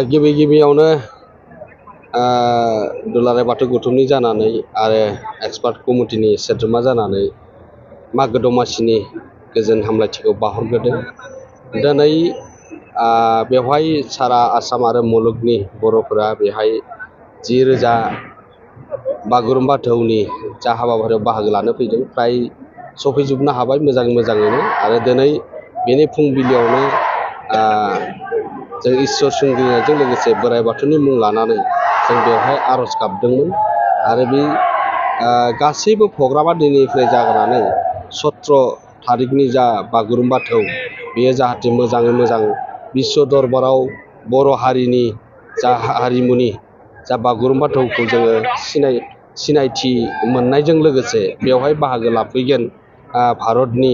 गिबि गिबियावनो दुलाराय बाथौ गौथुमनि जानानै आरो एक्सपार्ट कमिटिनि सोद्रोमा जानानै मागो दमासिनि गोजोन हामलायथिखौ बावहरग्रोदों। दिनै बेवहाय सारा आसाम आरो मुलुगनि बर'फोरा बेहाय 10,000 बागुरुम्बा दोहौनि जा हाबाफारियाव बाहागो लानो फैदों फ्राय सफैजोबनो हाबाय मोजाङैनो। आरो दिनै बेनि फुंबिलियावनो जों इसोर सिबिनायजों लोगोसे बोराइ बाथौनि मुं लानानै जों बेवहाय आर'ज गाबदोंमोन। आरो बे गासैबो प्रग्रामा दिनैनिफ्राय जागायनानै 17 थारिखनि जा बागुरुम्बा दोहौ बेयो जाहाथे मोजाङै मोजां बिश्व दरबाराव बर' हारिनि जा हारिमुनि जा बागुरुम्बा दोहौखौ जोङो सिनायथि मोननायजों लोगोसे बेवहाय बाहागो लाफैगोन भारतनि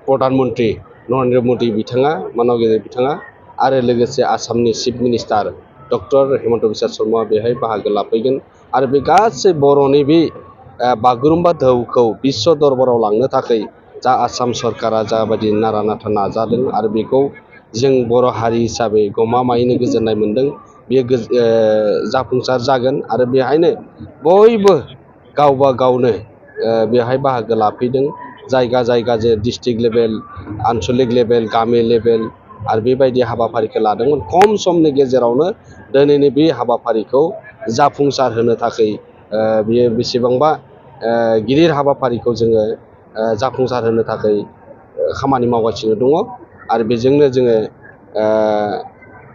प्रधान मन्त्रि नरेन्द्र मदि बिथाङा माननीय बिथाङा आरो लोगोसे आसामनि chief minister doctor Himanta Biswa Sharma बेहाय बाहागो लाफैगोन। आरो बे गासै बर'नि बे बागुरुम्बा दोहौखौ बिश्व दरबाराव लांनो थाखाय जा आसाम सरकारा जाबायदि नारा नाथा नाजादों आरो बेखौ जों बर' हारि हिसाबै गमामायैनो गोजोननाय मोन्दों। बेयो जाफुंसार जागोन। आरो बेहायनो बयबो गावबा गावनो बेहाय बाहागो लाफैदों। जायगा जे डिस्ट्रिक्ट लेभेल, आनसलिक लेभेल, गामि लेभेल आरो बेबायदि हाबाफारिखौ लादोंमोन। खम समनि गेजेरावनो दिनैनि बे हाबाफारिखौ जाफुंसार होनो थाखाय बियो बेसेबांबा गिदिर हाबाफारिखौ जोङो जाफुंसार होनो थाखाय खामानि मावगासिनो दङ। आरो बेजोंनो जोङो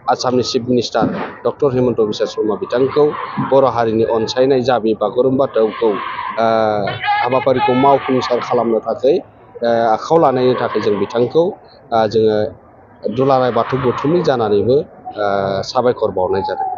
आसामनि chief minister doctor Himanta Biswa Sharma बिथांखौ बर' हारिनि अनसायनाय जा बे बागुरुम्बा दोहौखौ हाबाफारिखौ मावफुंसार खालामनो थाखाय आखायाव लानायनि थाखाय जों बिथांखौ जोङो दुलाराय बाथौ गौथुमनि जानानैबो साबायखर बावनाय जादों।